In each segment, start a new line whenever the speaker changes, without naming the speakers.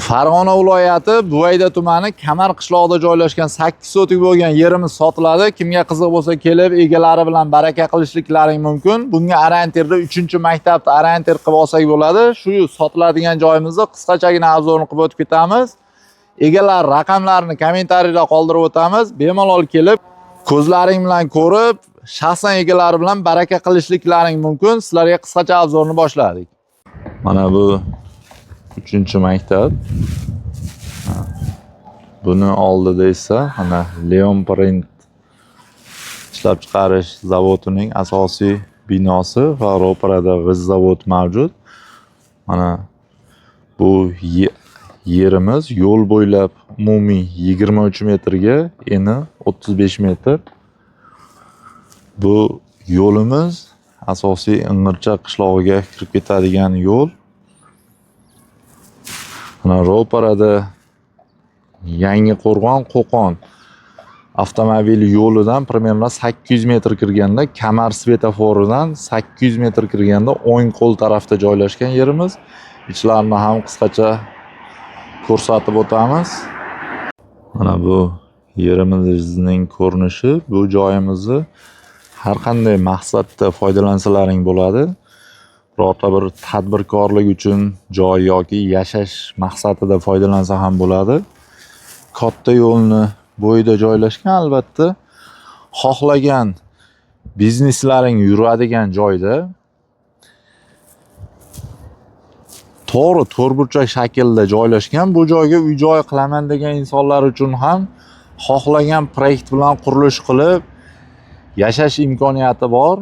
Farg'ona viloyati Buvayda tumani Kamar qishlog'ida joylashgan 8 sotik bo'lgan yerimiz sotiladi. Kimga qiziq bo'lsa kelib egalari bilan baraka qilishliklaring mumkin. Bunga orientirda 3-maktabni orientir qilib olsak bo'ladi. Shu sotiladigan joyimizni qisqachagina obzorni qilib o'tib ketamiz. Egalar raqamlarini kommentariyda qoldirib o'tamiz. Bemalol kelib ko'zlaring bilan ko'rib, shaxsan egalari bilan baraka qilishliklaring mumkin. Sizlarga qisqacha obzorni boshladik. Mana bu 3-maktab. Buni oldida esa mana Leon Print ishlab chiqarish zavodining asosiy binosi va ro'parada g'isht zavod mavjud. Mana bu yerimiz yo'l bo'ylab umumiy 23 metrga, eni 35 metr. Bu yo'limiz asosiy Ing'ircha qishlog'iga kirib ketadigan yo'l. Mana ro'parada Yangi Qo'rg'on Qo'qon avtomobil yo'lidan примерно 800 metr kirganda, Kamar svetoforidan 800 metr kirganda o'ng qo'l tarafda joylashgan yerimiz. Ichlarini ham qisqacha ko'rsatib o'tamiz. Mana bu yerimizning ko'rinishi. Bu joyimizni har qanday maqsadda foydalansalaring bo'ladi. Birorta bir tadbirkorlik uchun joy yoki yashash maqsadida foydalansa ham bo'ladi. Katta yo'lni bo'yida joylashgan, albatta xohlagan bizneslaring yuradigan joyda. To'g'ri, to'rtburchak shaklda joylashgan. Bu joyga uy joy qilaman degan insonlar uchun ham xohlagan proyekt bilan qurilish qilib yashash imkoniyati bor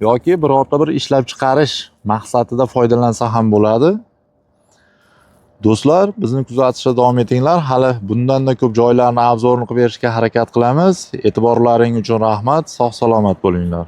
yoki birorta bir ishlab chiqarish maqsadida foydalansa ham bo'ladi. Do'stlar, bizni kuzatishda davom etinglar. Hali bundan-da ko'p joylarni obzorni qilib berishga harakat qilamiz. E'tiborlaring uchun rahmat. Sog' salomat bo'linglar.